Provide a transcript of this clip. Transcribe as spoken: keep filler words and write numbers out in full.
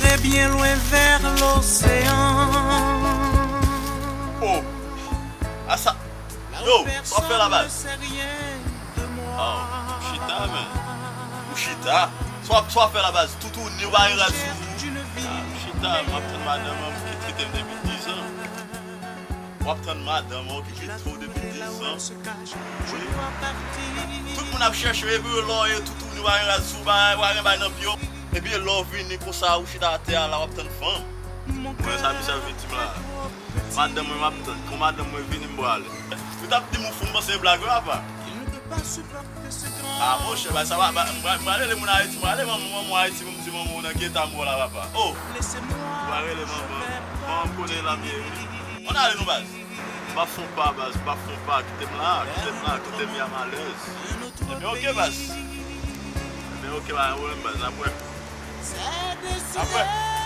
Très bien loin vers l'océan. Oh. Asa. Yo, sa w ap fè la, baz? Oh, chita, men. Ou chita? Sa w ap, sa w ap fè la, baz? Toutouni, w pa gen rad sou ou. Ah, chita, m ap tann madanm an ki kite m depi dizan. W ap tann madanm an ki kite w depi dizan. Wi. Tout moun ap chèche w, epi lè w ye toutouni, w pa gen rad sou ou, w pa gen bagay nan pye w. Epi lè w vini konsa, ou chita atè a la, w ap tann fanm. Mwen, sa misye ap vin di m la. Madanm mwen m ap tann. Kon madanm mwen vini, m prale. Ou t ap di m ou fou, m panse se blag, wi, apa. Ah, monchè, ba, sa va, ba, m pra-, m prale rele moun Ayiti, m prale manman, manman Ayiti, pou m di manman ou nan geta m wè w la, papa. Oh! M prale rele manman, manman m konnen la m ye, wi. Ann ale nou, baz. M pa fon pa, baz, m pa fon pa, kite m la, kite m la, kite m ya m alèz. Ebyen, oke, baz. Ebyen, oke, pa gen pwoblèm, baz, n ap wè. N ap wè.